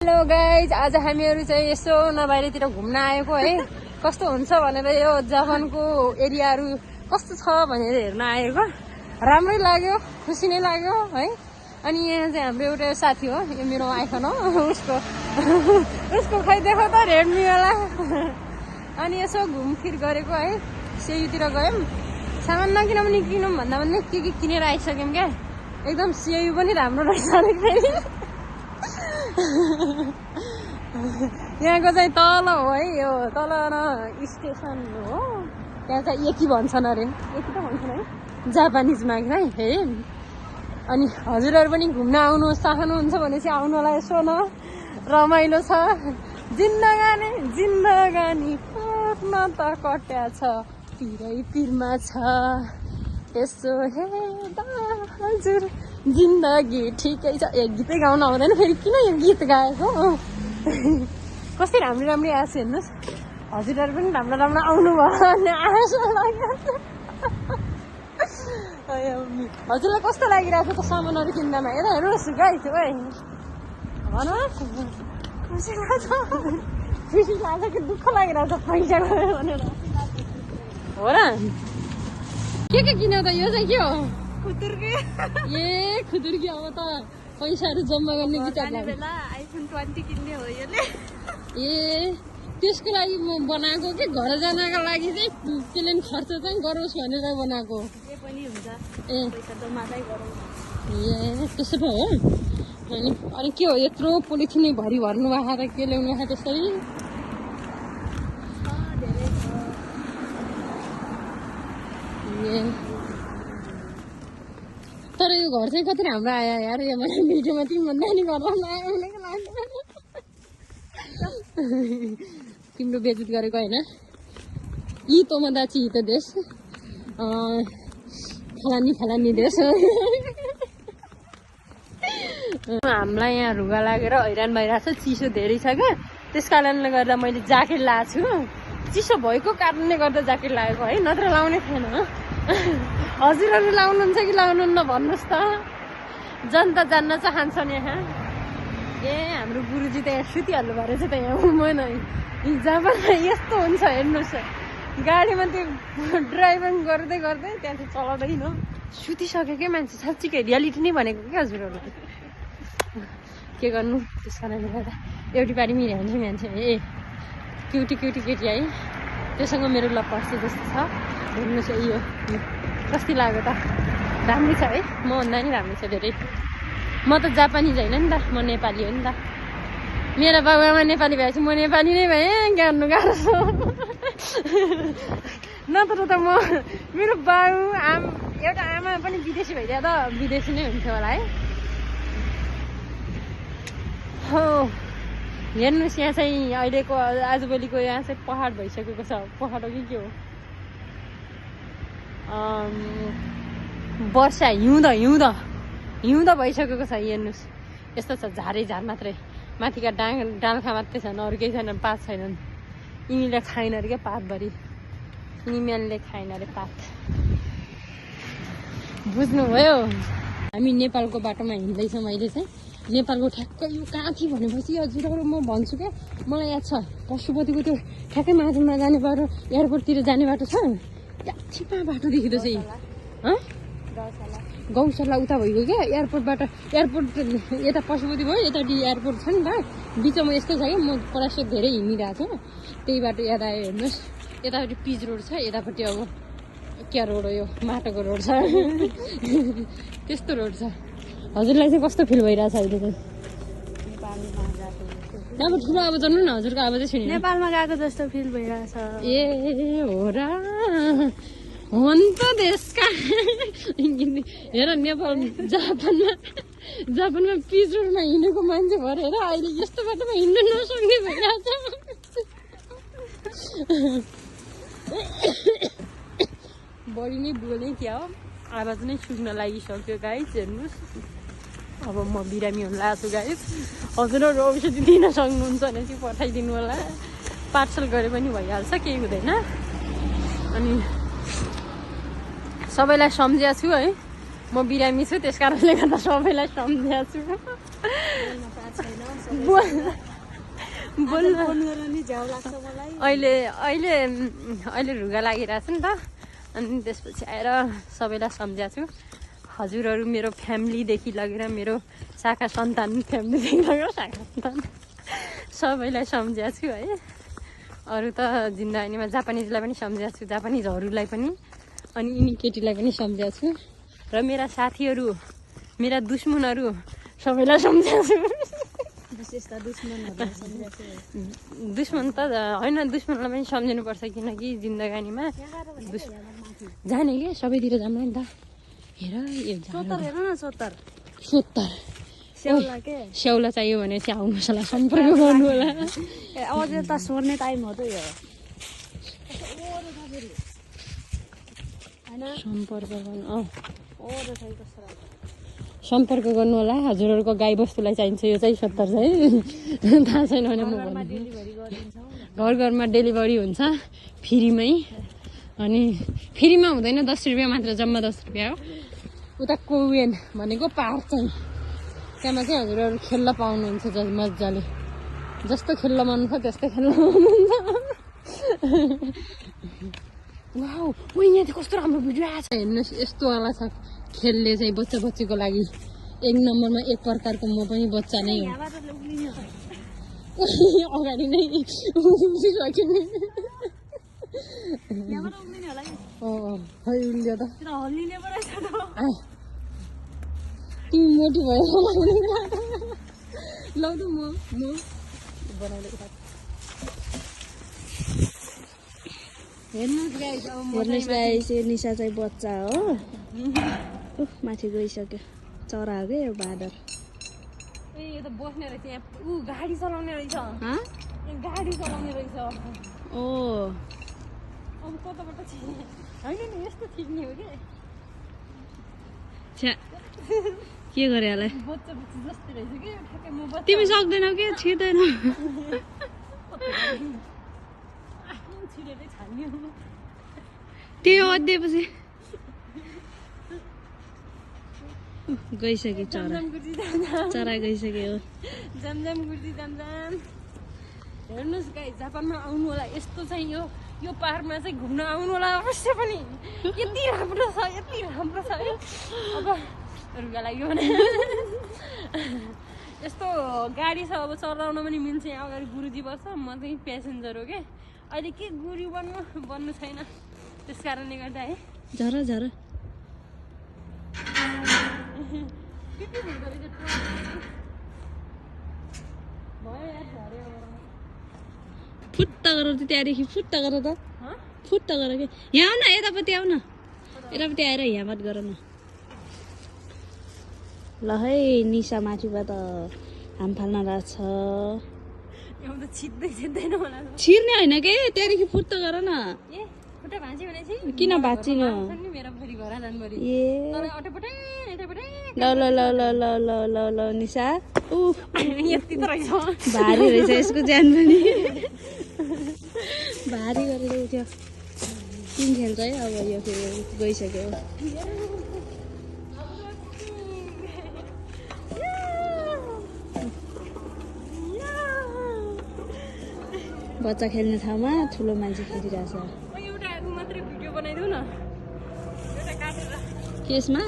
Hello guys, आज हामीहरू चाहिँ यसो बाहिरतिर घुम्न आएको है। कस्तो हुन्छ भनेर यो जापानको एरियाहरू कस्तो छ भनेर हेर्न आएको। राम्रै लाग्यो, खुसी नै लाग्यो है। अनि यहाँ चाहिँ हाम्रो एउटा साथी हो, यो मेरो आइफोन हो, उसको खै देखो त रेडमी वाला। अनि यसो घुमफिर गरेको है। सेयुतिर गयौँ, सामान नकिन पनि किनौँ भन्दा पनि के किनेर आइसक्यौँ क्या। एकदम सेयु पनि राम्रो रहेछ अलिक फेरि। यहाँको चाहिँ तल हो है, यो तल स्टेसन हो, त्यहाँ चाहिँ एकी भन्छन् अरे, एकी त भन्छन् है जापानिजमा है। अनि हजुरहरू पनि घुम्न आउनु चाहनुहुन्छ भने चाहिँ आउनु होला। यसो न रमाइलो छ। जिन्दगानी न त कट्या छ, पिरै पिरमा छ, यसो हेर्दा हजुर जिन्दगी ठिकै छ। एक गीतै गाउन आउँदैन फेरि, किन यो गीत गाएको। कस्तै राम्रो राम्रो आएको छ हेर्नुहोस्। हजुरहरू पनि राम्रो राम्रो आउनु भयो भन्ने आशा लाग्यो। हजुरलाई कस्तो लागिरहेको छ त सामानहरू किन्दामा? यता हेर्नुहोस् गाइस, ओए भन्नुहोस्, खुसी लाग्छ खुसी लाग्छ कि दुःख लागिरहेको छ पैसा गयो भनेर हो र? के किन्यो त? यो चाहिँ के हो? खुतुर्की। ए खुतुर्की। अब त पैसाहरू जम्मा गर्ने विचार लाग्यो। आइफोन 20 किन्ने हो यसले। ए त्यसको लागि म बनाएको कि घर जानको लागि चाहिँ प्लेन खर्च चाहिँ गरोस् भनेर बनाएको। जे पनि हुन्छ, ए पैसा जम्मादै गरौँ। ए त्यसो पो हो। अनि के हो यत्रो पोलिथिनै भरि भर्नु भएको त? के ल्याउनु भएको त्यसरी? ए तर यो घर चाहिँ कति राम्रो आयो यार। यो मैले भिडियोमा तिमीभन्दा नि गर्दा आयो भनेको लाग्यो। तिम्रो बेइज्जत गरेको होइन। यी तोमदाची हित देश, फलानी देश। हामीलाई यहाँ रुगा लागेर हैरान भइरहेको छ। चिसो धेरै छ क्या, त्यस कारणले गर्दा मैले ज्याकेट लगाएको छु। चिसो भएको कारणले गर्दा ज्याकेट लागेको है, नत्र लाउने थिएन। हजुरहरू लाउनुहुन्छ कि लाउनुहुन्न भन्नुहोस् त, जनता जान्न चाहन्छन् यहाँ। ए हाम्रो गुरुजी त यहाँ सुतिहाल्नु भएर चाहिँ त यहाँ हुँदैन। जापानमा यस्तो हुन्छ हेर्नुहोस्, गाडीमा त्यो ड्राइभिङ गर्दै गर्दै त्यहाँ चाहिँ चलाउँदैन, सुतिसक्यो क्या मान्छे। साँच्चीकै रियालिटी नै भनेको क्या हजुरहरू। के गर्नु, त्यस कारणले गर्दा एउटी पारी मिलाइहाल्छ मान्छे। ए क्युटी केटी है, त्योसँग मेरो लभ पर्छ जस्तो छ। हेर्नुहोस् यो कस्तो लाग्यो त? राम्रै छ है, मभन्दा नि राम्रो छ धेरै। म त जापानिज होइन नि त, म नेपाली हो नि त। मेरो बाबुआमा नेपाली भएपछि म नेपाली नै भएँ। गाड्नु गाह्रो छ। नत्र त म मेरो बाउ एउटा आमा पनि विदेशी भइदिए त विदेशी नै हुन्थ्यो होला है। हो हेर्नुहोस्, यहाँ चाहिँ अहिलेको आजभोलिको यहाँ चाहिँ पहाड भइसकेको छ। पहाड हो कि के हो? वर्षा हिउँद भइसकेको छ। हेर्नुहोस् यस्तो छ, झार मात्रै, माथिका डाल्खा मात्रै छन्, अरू केही छैन, पात छैनन्। यिनीले खाइन अरे क्या पातभरि, यिनीले खाइन अरे पात। बुझ्नुभयो? हामी नेपालको बाटोमा हिँड्दैछौँ अहिले चाहिँ। नेपालको ठ्याक्कै यो कहाँ थियो भनेपछि हजुरहरू म भन्छु क्या, मलाई याद छ पशुपतिको त्यो ठ्याक्कै माझमा जाने बाटो, एयरपोर्टतिर जाने बाटो छ। याचिपा बाटो देखिँदो चाहिँ गौशाला उता भइगयो क्या। एयरपोर्टबाट एयरपोर्ट यता पशुपति भयो, यतापट्टि एयरपोर्ट छ नि त, बिचमा यस्तो छ क्या। म परासो धेरै हिँडिरहेको छु, त्यही बाटो याद आयो। हेर्नुहोस् यतापट्टि पिच रोड छ, यतापट्टि अब क्या रोड हो यो, माटोको रोड छ। त्यस्तो रोड छ। हजुरलाई चाहिँ कस्तो फिल भइरहेछ अहिले चाहिँ? अब ठुलो अब जानु न, हजुरको अब चाहिँ सुनि। नेपालमा गएको जस्तो फिल भइरहेछ। ए हो र, हो नि त देशका। हेर नेपाल जापानमा पिच रोडमा हिँडेको मान्छे भएर हेर अहिले यस्तो बाटोमा हिँड्नु नसक्ने भइरहेछ। बढी नै बोलेँ क्या हो, आवाज नै सुक्न लागिसक्यो गाइस। हेर्नुहोस् अब म बिरामी हुन लाग्छु गाइस। हजुरहरू औषधि दिन सक्नुहुन्छ भने चाहिँ पठाइदिनु होला, पार्सल गरे पनि भइहाल्छ, केही हुँदैन। अनि सबैलाई सम्झिया छु है, म बिरामी छु त्यस कारणले गर्दा सबैलाई सम्झिएको छु बोल्न अहिले रुगा लागिरहेको छ नि त अनि त्यसपछि आएर सबैलाई सम्झाएको छु हजुरहरू मेरो फ्यामिलीदेखि लगेर मेरो शाखा सन्तान फ्यामिलीदेखि लगेर शाखा सन्तान सबैलाई सम्झाएको छु है अरू त जिन्दगीमा जापानिजलाई पनि सम्झाएको छु जापानिजहरूलाई पनि अनि यिनी केटीलाई पनि सम्झाएको छु र मेरा साथीहरू मेरा दुश्मनहरू सबैलाई सम्झाएको छु दुश्मन त होइन दुश्मनलाई पनि सम्झिनुपर्छ किनकि जिन्दगानीमा जाने कि सबैतिर जानु नि त हेर स्याउला चाहियो भने चाहिँ आउनुहोस् होला सम्पर्क गर्नु होला अझै त सोर्ने टाइम हो त यो सम्पर्क गर्नु होला हजुरहरूको गाई बस्तुलाई चाहिन्छ यो चाहिँ 70 चाहिँ थाहा छैन भने म घर घरमा डेलिभरी हुन्छ फ्रीमै अनि फ्रीमा हुँदैन 10 रुपियाँ मात्र जम्मा 10 रुपियाँ हो उता कोवेन भनेको पार्क चाहिँ त्यहाँमा चाहिँ हजुरहरू खेल्न पाउनुहुन्छ मजाले जस्तो खेल्न मन छ त्यस्तै खेल्न पाउनुहुन्छ वाउ ओ यहाँ चाहिँ कस्तो राम्रो भिडियो आएको छ हेर्नुहोस् यस्तो वाला छ खेल्ने चाहिँ बच्चा बच्चीको लागि एक नम्बरमा एक प्रकारको म पनि बच्चा नै हो अगाडि नै उल्ल्यो त तिमी मोटी भयो ल त म बनाउँदै हेर्नुहोस् गाइस यो निशा चाहिँ बच्चा हो माथि गइसक्यो चरा हो क्या यो बाँदर ए यो त बस्ने रहेछ यहाँ गाडी चलाउने रहेछ गाडी चलाउने रहेछ ओ अब कताबाट छिर्ने होइन नि यस्तो छिर्ने हो के गरे होला बच्चा बच्ची जस्तै रहेछ कि ठ्याक्कै म बच्चा तिमी सक्दैनौ के छिर्दैनौ छिरेरै छान्ने त्यो अध्यपछि गइसक्यो चरा गइसक्यो जामजाम गुर्दी जामजाम हेर्नुहोस् गाइस जापानमा आउनु होला यस्तो चाहिँ यो पाहाडमा चाहिँ घुम्न आउनु होला अवश्य पनि यति राम्रो छ है अब रुगा लाग्यो भने यस्तो गाडी छ अब चलाउन पनि मिल्छ यहाँ अगाडि गुरुजी बस्छ म चाहिँ प्यासेन्जर हो क्या अहिले के गुरु बन्नु छैन त्यस कारणले गर्दा है झर झर फुट्ट गर त त्यहाँदेखि फुट्ट गर त फुट्ट गर के यहाँ आऊ न यतापट्टि आऊ न यतापट्टि आएर हियामत गर न ल है निशा माथिबाट हाम फाल्न रहेछ छिर्ने होइन के त्यहाँदेखि फुट्ट गर न किन भाँचिनु ए ल ल ल ल ल ल ल ल निशा भारी रहेछ यसको ज्यान पनि भारी गरेर उठ्यो किन खेल्छ है अब यो फेरि गइसक्यो बच्चा खेल्ने ठाउँमा ठुलो मान्छे खेलिरहेछ एउटा मात्रै भिडियो बनाइदेऊ न एउटा काटेर केसमा